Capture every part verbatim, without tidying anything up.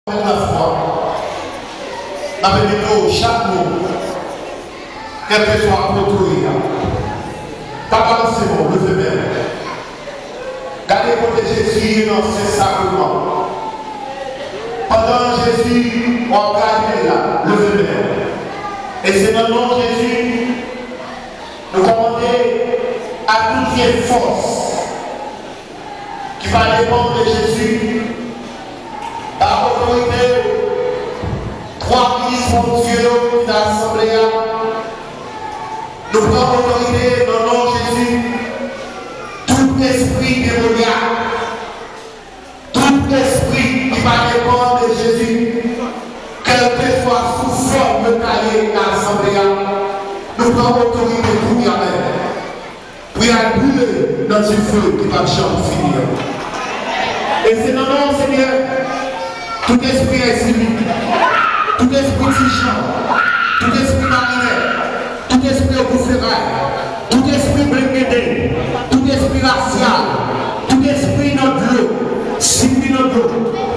Avèk lafwa, n ap envite w chak moun, kèlkeswa kote w ye a, pa balanse men w, leve men w. Gade kote Jezi ye nan Sen Sakreman. Pandan Jezi, w ap gade l la, leve men w. E se nan non Jezi, nou kòmande a tout vye fòs ki pa depann de Jezi, ba otorite twa minis Bondye yo ki nan asanble a. Nou pran otorite nan non Jezi. Tout espri demonyak, tout espri ki pa depann de Jezi, kèlkeswa sou fòm yo ta ye nan asanble a, nou pran otorite kounye a menm pou y al brile nan dife ki p ap janm fini an. E se nan non w, Senyè, tout espri ensilik, tout espri tijan, tout espri marinè, tout espri ogou feray, tout espri blengenden, tout espri rasyal, tout espri nan dlo, sibi nan dlo,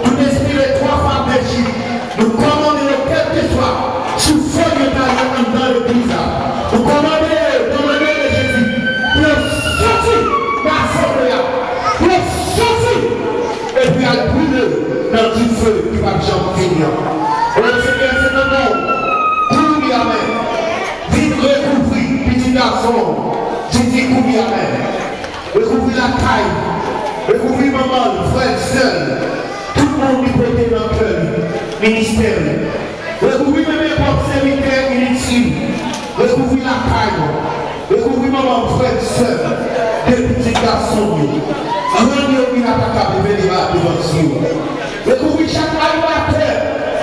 tout espri le twa fab de Chit, nou kòmande yo kèlkeswa sou fòm yo ta ye anndan legliz la. Nou kòmande yo, nan non de Jezi, pou yo soti nan asanble a, pou yo soti epi al brile nan dife ki p ap janm fini an. O Senyè, se nan non w, kounye a menm, vin rekouvri pitit gason w, Didi, kounye a menm. Rekouvri lakay, rekouvri manman l, frè l, sè l, tout moun li pote nan kè li, ministè li. Rekouvri menm enpòt sèvitè initil. Rekouvri lakay ou. Rekouvri manman m, frè m, sè m, de pitit gason m yo. Rann yo inatakab e venerab devan zye w. Rekouvri chak animatè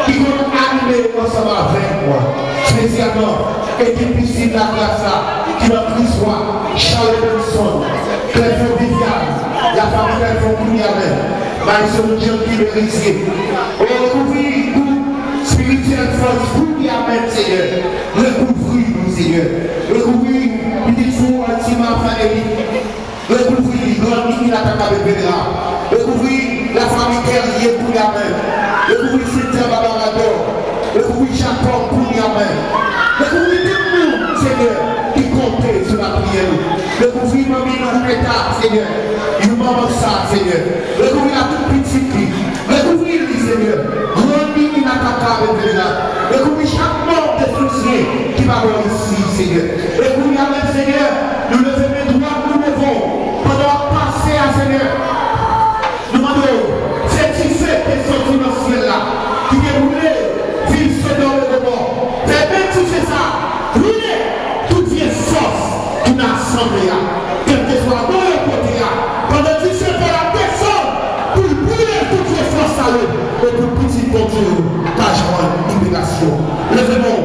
ki konn anime ansanm avèk mwen. Espesyalman, ekip Piscine Lagras la, ki nan Kris Wa, Charles Benson, Clerfond Viviane, lafanmi Clerfond kounye a menm, Maestro Jean-Guy Merisier. O, rekouvri gwoup espirityèl Frans kounye a menm, Senyè. Rekouvri nou, Senyè. Rekouvri pitit fi w Altima Fanelly. Rekouvri li, rann li inatakab e venerab. Rekouvri lafanmi Guerrier kounye a menm. Rekouvri Cynthia Barbara Dor. Rekouvri Jacob kounye a menm. Rekouvri tout moun, Senyè, ki konte sou lapriyè nou. Rekouvri manmi nou Greta, Senyè. Yon manman sa, Senyè. Rekouvri l ak tout pitit li. Rekouvri li, Senyè. Rann li inatakab e venerab. Rekouvri chak manm de soutyen ki pa bò isi, Senyè. E kounye a menm, Senyè, nou leve men dwat nou devan w pandan w ap pase a, Senyè. Nou mande w, se dife k te soti nan syèl la, ki te brile vil Sodòm e Gomò. Fè menm dife sa brile tout vye fòs ki nan asanble a. Kèlkeswa bò yo pote a, pandan dife pa w ap desann pou l brile tout vye fòs sa yo, e pou pitit Bondye yo ka jwenn liberasyon. Leve men w,